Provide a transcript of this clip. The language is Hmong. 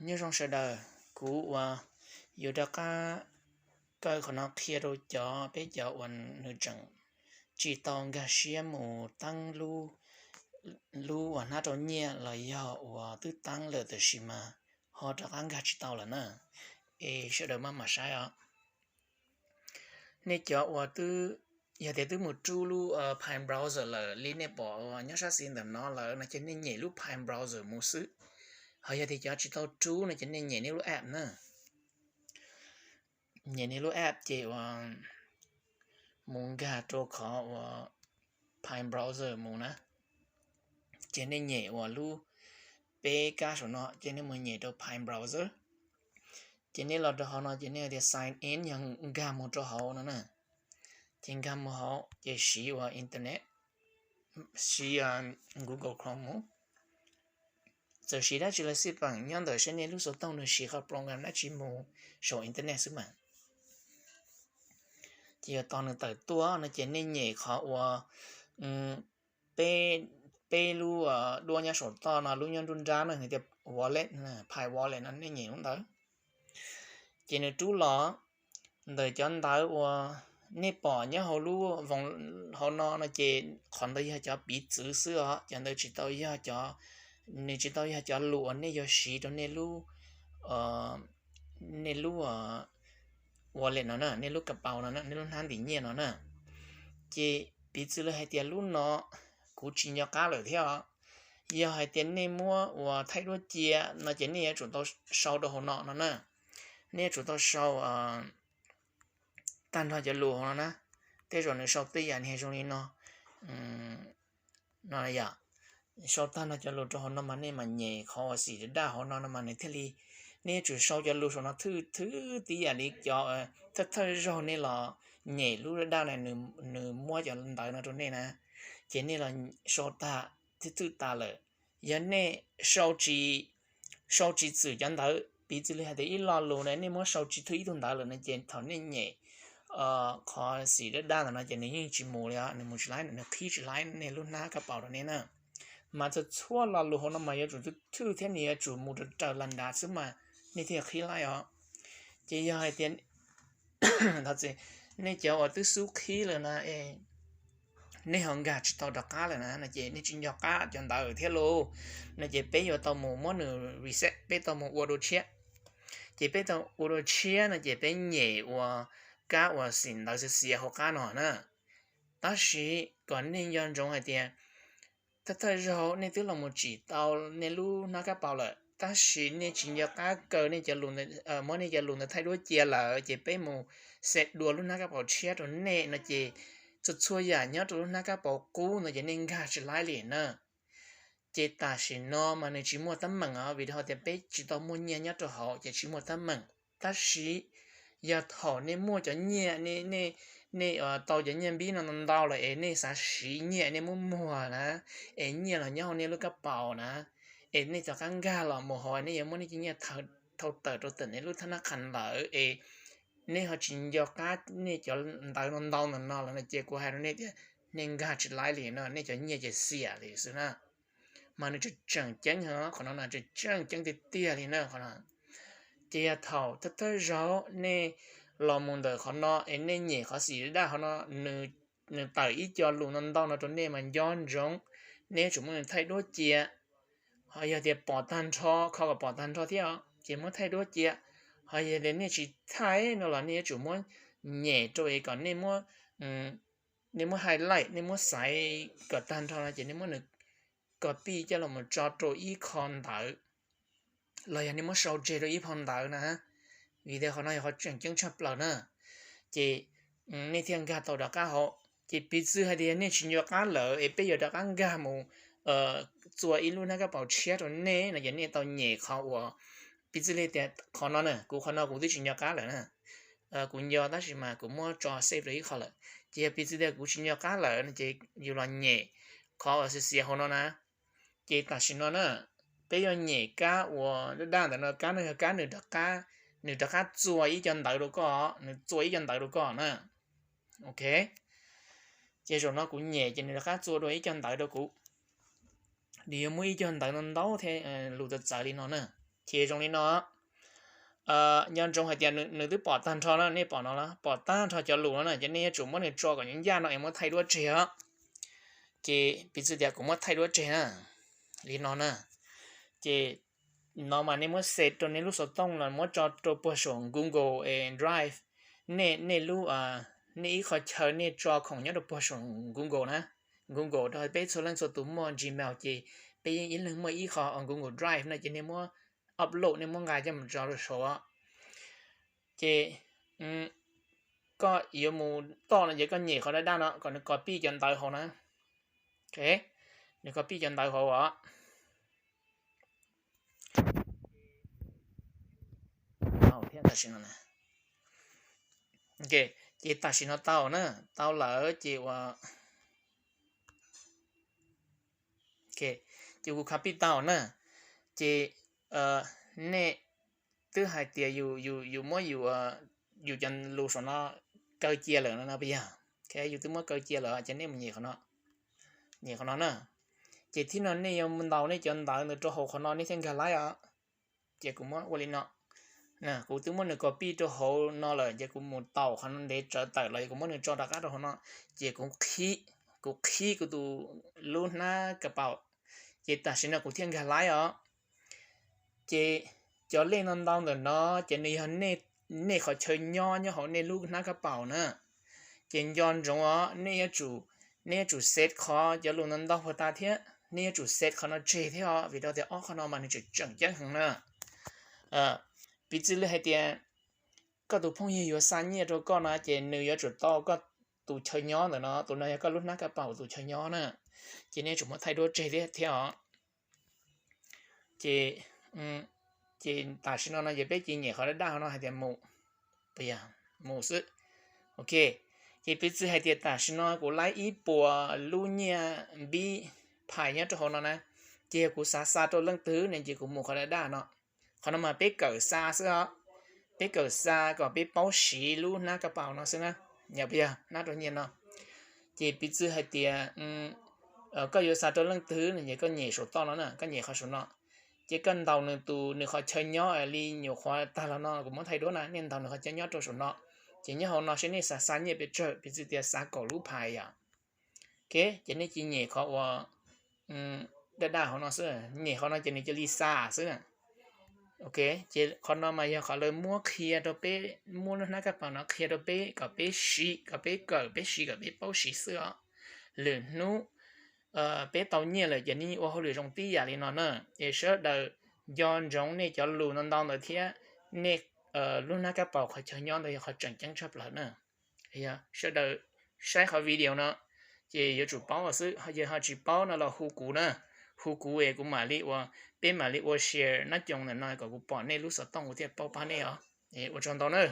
Nyob zoo sawv daws, kuv uas yuav rov qab kaw qhov no qhia rau cov peb cov uas nws tseem tsis tau nkag siab mus teeb lub uas hnab rau nyiaj los yog uas twb teeb lawm tab sis mas ho rov qab nkag tsis tau lawm na. Es sawv daws maj mam saib os. Nej cov uas twb, yog tias twb mus rub lub Pine Browser lawm li nej pom nyob sab xis ntawm no lawm no ces nej nyem lub Pine Browser mus xwb. Ho yog tias cov tsis tau rub no ces nej nyem nej lub app na. Nyem nej lub app ces uas mus nkag rau qhov uas Pine Browser mus na. Ces nej nyem uas lub peb kab saum no ces nej mus nyem rau Pine Browser. Ces nej los rau hauv no ces nej tias sign in yog nkag mus rau hauv no na. Ces nkag mus hauv ces siv uas internet, siv Google Chrome mus. Txawm siv dab tsi los xij peem nyob ntawm seb nej lub xov tooj nws siv qhov program dab tsi mus saum internet xwb mas. Ces yuav tos nws tawm tuaj no ces nej nyem qhov uas peb lub duab nyob saum toj no, lub nyob nruab nrab no nws tias wallet, Pi Wallet no nej nyem lub ntawd. Ces nws rub los ntawm cov ntawv uas nej pom nyob hauv lub voos hauv no no ces qhov ntawd yog cov piv txwv xwb os, cov ntawd tsis tau yog cov, nws tsis tau yog cov lus uas nej yuav siv rau nej lub, nej lub wallet no na, nej lub kas paus no, nej lub hnab ntim nyiaj no na. Ces piv txwv li hais tias lub no kuv tsis nco qab lawm thiab os. Yog hais tias nej muab uas thaij duab cia no ces nej yuav tsum tau sau rau hauv no no na. Nej yuav tsum tau sau tag nrho cov lus hauv no na. Tej zaum nws sau tej yam niag zoo li no, no yom. Sau tag nrho cov lus rau hauv no mas nej mam nyem qhov uas xim daj daj hauv no no mas nws thiaj li, nej yuav tsum sau cov lus saum no thwj thwj tib yam li cov thawj thawj zaug nej los nyem lub daj daj na, nws muab cov ntawv no rau nej na. Ces nej los sau tag thwj thwj tas lawm, yog nej sau tsis txwm cov ntawv, piv txwv li hais tias ib lo lus na nej muab sau tsis thwj ib tug ntawv lawm no ces thaum nej nyem qhov xim daj daj ntawm no ces nws yeej tsis mus li os, nws mus tsis laib, nws qhib tsis laib nej lub hnab kab paus rau nej na. Mas txhua txhua lo lus hauv no mas yuav tsum thwj thwj thiab nws yuav tsum mus raws raws las ntav xwb mas nej thiaj qhib laib os. Ces yog hais tias nej cov uas twb xub qhib lawm na, nej ho nkag tsis tau rov qab lawm na no ces nej tsis nco qab cov ntawv thiab lauj, no ces peb yuav tau mus muab nws reset, peb tau mus ua dua tshiab. Ces peb tau ua dua tshiab no ces peb nyem uas kab uas xim ntawv xiav xiav hauv qab no na. Tab sis kom nej nco ntsoov hais tias thawj thawj zaug nej twb los mus tsim tau nej lub hnab kab paus lawm tab sis nej tsis nco qab kaw nej cov lus, muab nej cov lus ntawd thaij duab cia lawm ces peb mus set dua lub hnab kab paus tshiab rau nej no ces txhua txhua yam nyob rau lub hnab kab paus qub no ces nej nkag tsis laib li na. Ces tam sim no mas nws tsis muaj teeb meem os, vim rau qhov tias peb tsis tau muaj nyiaj nyob rau hauv ces tsis muaj teeb meem. Tab sis yog thaum nej muaj cov nyiaj, nej tau cov nyiaj npib no ntau ntau lawm es nej xav siv nyiaj nej muab muag na, es nyiaj los nyob hauv nej lub kab paus na, es nej rov qab nkag los mus hauv nej yuav muab nej cov nyiaj thau tawm rau tom nej lub thab nab qha ntawd es nej ho tsis nco qab nej cov ntawv no ntau ntau no lawm no ces kuv hais rau nej tias nej nkag tsis laib li no, nej cov nyiaj ces xiam li xwb na. Mas nws tseem tseem ceeb, qhov no tseem tseem ceeb tiag tiag li na qhov no. Ces yog thaum thawj thawj zaug nej los mus ntawm qhov no es nej nyem qhov xim daj daj qhov no, nws tawm ib co lus ntau ntau no rau nej mas nco ntsoov, nej yuav tsum muab nws thaij duab cia. Ho yog tias pom tag nrho, kho kom pom tag nrho thiab ces muab thaij duab cia. Ho yog tias nej tsis thaij no los nej yuav tsum muab nyem rau es kom nej muab, nej muab highlight, nej muab xaiv kom tag nrho no ces nej muab nws copy coj los mus tso rau ib qho ntawv los yog nej muab sau tseg rau ib qho ntawv na. Vim tias qhov no yog qhov tseem ceeb tshaj plaws na. Ces nej thiaj nkag tau rov qab hauv. Ces piv txwv hais tias nej tsis nco qab lawm es peb yuav rov qab nkag mus txua ib lub hnab kab paus tshiab rau nej no ces nej tau nyem qhov uas, piv txwv li tias qhov no na, kuv qhov no kuv twb tsis nco qab lawm na. Kuv nco tab sis mas kuv muab tso save rau ib qho lawm. Ces yog piv txwv tias kuv tsis nco qab lawm no ces yus los nyem qhov uas xiav xiav hauv no na. Ces tam sim no na, peb yuav nyem kab uas daj daj ntawm no, kab no yog kab nws rov qab, nws rov qab txua ib co ntawv rau koj, nws txua ib co ntawv rau koj na. Ok, ces zaum no kuv nyem ces nws rov qab txua dua ib co ntawv rau kuv. Nws yuav muaj ib co ntawv ntau ntau thiab lus txawv txawv li no na. Ces zoo li no, nco ntsoov hais tias nws twb pom tag nrho na, nej pom no, pom tag nrho cov lus no na, ces nej yuav tsum muab nws tso kom nyob ncaj no es muab thaij duab tseg os. Ces piv txwv tias kuv muab thaij duab tseg na, li no na. Ces no mas nej muab save rau nej lub xov tooj los muab tso rau puag saum Google Drive. Nej, nej lub, nej ib qho chaw nej tso khoom nyob rau puag saum Google na. Google rau peb txhua leej txhua tus muaj Gmail ces peb yeej ib leeg muaj ib qho Google Drive no ces nej muab upload, nej muab nqa coj mus tso rau saud. Ces koj yuav mus toj no ces koj nyem qhov daj daj no kom nws copy cov ntawv hauv na. Nws copy cov ntawv hauv os. Thiab tam sim no, ces tam sim no tau na, tau lawm ces ua, ces kuv copy tau na. Ces nej twb hais tias yus muab yus cov lus saum no kaw cia lawm no no puas yog? Yus twb muab kaw cia lawm ces nej mus nyem qhov no, nyem qhov no na. Ces thib no nej yuav ntaus nej cov ntawv ntawd rau hauv qhov no nej thiaj nkag laib os. Ces kuv muab ua li no, kuv twb muab nws copy rau hauv no lawm ces kuv mus taus qhov no ntev tsawv tawm los kuv muab nws tso rov qab rau hauv no, ces kuv qhib, kuv qhib kuv tus lub hnab ka paus, ces tam sim no kuv thiaj nkag laib os. Ces cov lej no ntau ntawm no ces nws yog nej qhov chaw nyob nyob hauv nej lub hnab ka paus na. Ces nco ntsoov os, nej yuav tsum, nej yuav tsum save qhov cov lus no ntau puag ta thiab nej yuav tsum save qhov no tseg thiab os, vim rau tias ob qhov no mas nws tseem tseem ceeb heev na. Piv txwv li hais tias koj tus phooj ywg yuav xa nyiaj rau koj no ces nws yuav tsum tau koj tus chaw nyob ntawm no, tus no yog koj lub hnab ka paus tus chaw nyob na. Ces nej yuav tsum muab thaij duab tseg thiab thiab os. Ces, ces tam sim no no ces peb cia nyem qhov daj daj no hais tias mus, mus xwb. Ok, ces piv txwv hais tias tam sim no kuv laib ib puas lub nyiaj npib phais nyob rau hauv no na, ces yog kuv xav xa rau leej twg ne ces kuv mus qhov daj daj no. Qhov no mas peb kawm xa xwb os, peb kawm xa kom peb paub siv lub hnab ka paus no xwb na, yog puas yog hnab rau nyiaj no. Ces piv txwv hais tias koj yuav xa rau leej twg no ces koj nyem saum toj no na, koj nyem qhov saum no, ces koj ntaus nws tus, nws qhov chaw nyob li nyuam qhuav tag los no kuv muab thaij duab na, nej ntaus nws qhov chaw nyob rau saum no. Ces nyob hauv no seb nej xav xa nyiaj pes tsawg, piv txwv tias xav kaum lub phais yom. Ok, ces nej cia nyem qhov uas daj daj hauv no xwb, nyem qhov no ces nws cia li xa xwb na. Ok, ces qhov no mas yog qhov lawv muab qhia rau peb, muab lub hnab ka paus no qhia rau peb kom peb siv, kom peb kawm, peb siv kom peb paub siv xwb os. Lwm hnub peb tau nyiaj lawm ces nej ua hauj lwm zoo tib yam li no na. Ces sawv daws nco ntsoov nej cov lus no ntau ntawd thiab, nej lub hnab ka paus qhov chaw nyob ntawd yog qhov tseem ceeb tshaj plaws na. Sawv daws saib qhov video no ces yuav tsum paub xwb, yog ho tsis paub no los hu kuv na, hu kuv es kuv mam li ua, peb mam li ua share nab coos ntawm no kom kuv pom nej lub xov tooj kuv thiaj paub pab nej os. Ua tsaug ntau na.